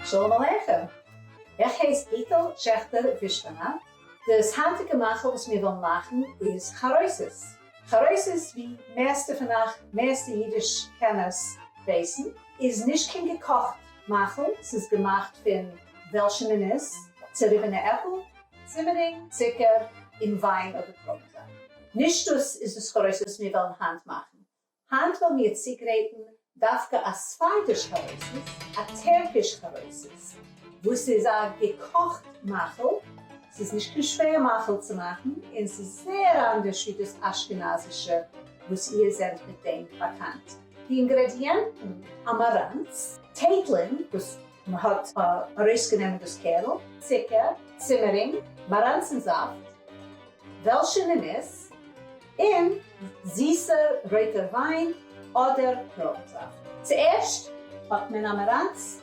שלום עליכם! איך הייס גיטל שעכטער ווישטאנא, דאס היינטיגע מאכל וואס מיר וועלן מאכן איז חרוסת. חרוסת ווי מערסטע פון אייך מערסטע אידיש קענערס ווייסן איז נישט קיין געקאכט מאכל, ס'איז געמאכט פון וועלשענע ניס, צעריבענע עפל, צימערינג, צוקער, און וויין אדער טרויבנזאפט. נישט דאס איז דאס חרוסת וואס מיר וועלן היינט מאכן. היינט וועלן מיר צוגרייטן דווקא א ספרדיש חרוסת, א טערקיש חרוסת, וואס איז א געקאכט מאכל, ס'איז נישט קיין שווער מאכל צו מאכן, און ס'איז זייער אנדערש ווי דאס אשכנזישע וואס איר זענט מיט דעם באקאנט. די אינגרעדיענטן, א מאראנץ, טייטלען וואס מ'האט ארויסגענומען דאס קערל, צוקער, צימערינג, מאראנצן זאפט, וועלשענע ניס, און זיסער רויטער וויין אדער טרויבנזאפט. צוערשט האט מען א מאראנץ,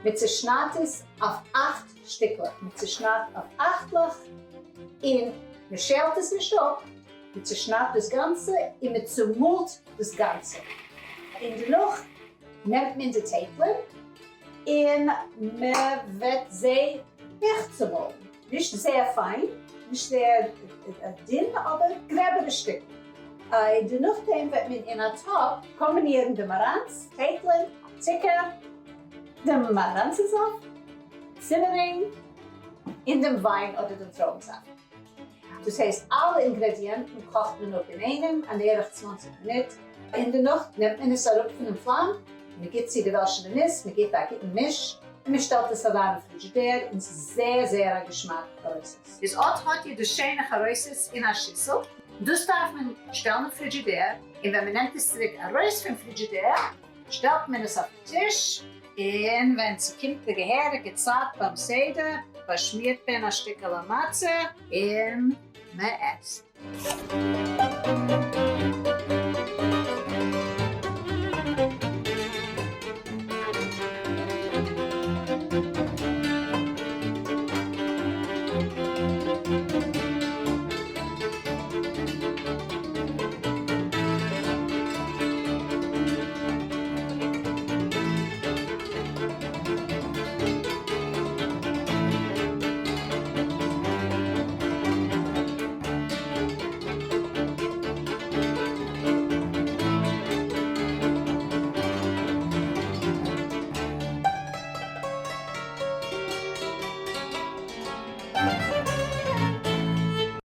מען צעשניידט עס אויף אכט שטיקלעך, מען צעשניידט אויף אכטלעך און מען שעלט עס נישט אפ, מען צעשניידט דאס גאנצע און מען צומאלט דאס גאנצע, און דערנאך נעמט מען די טייטלען און מען וועט זיי אויך צומאלן. נישט זייער פיין, נישט זייער דין, אבער גרעבערע שטיקן. און דערנאכדעם וועט מען אין א טאפ קאמבינירן די מאראנץ, טייטלען, צוקער, דעם מאראנצן-זאפט, צימערינג, און דעם וויין אדער דעם טרויבן-זאפט. דאס הייסט אלע אינגרעדיענטן קאכט מען אפ אינאיינעם אן ערך 20 מינוט, און דערנאך נעמט מען עס אראפ פונעם פלאם, מען גיט צו די וועלשענע ניס, מען גיט א גוטן מיש, און מען שטעלט עס אריין אין פרידזשידער, און ס'איז זייער זייער א געשמאק חרוסת. איז אט האט איר דאס שיינע חרוסת אין א שיסל, דאס דארף מען שטעלן אין פרידזשידער, און ווען מען נעמט עס צוריק ארויס פון פרידזשידער, שטעלט מען עס אויפן טיש, און ווען ס'קומט די געהעריגע צייט ביים סדר, באשמירט מען א שטיקעלע מצה, און מען עסט.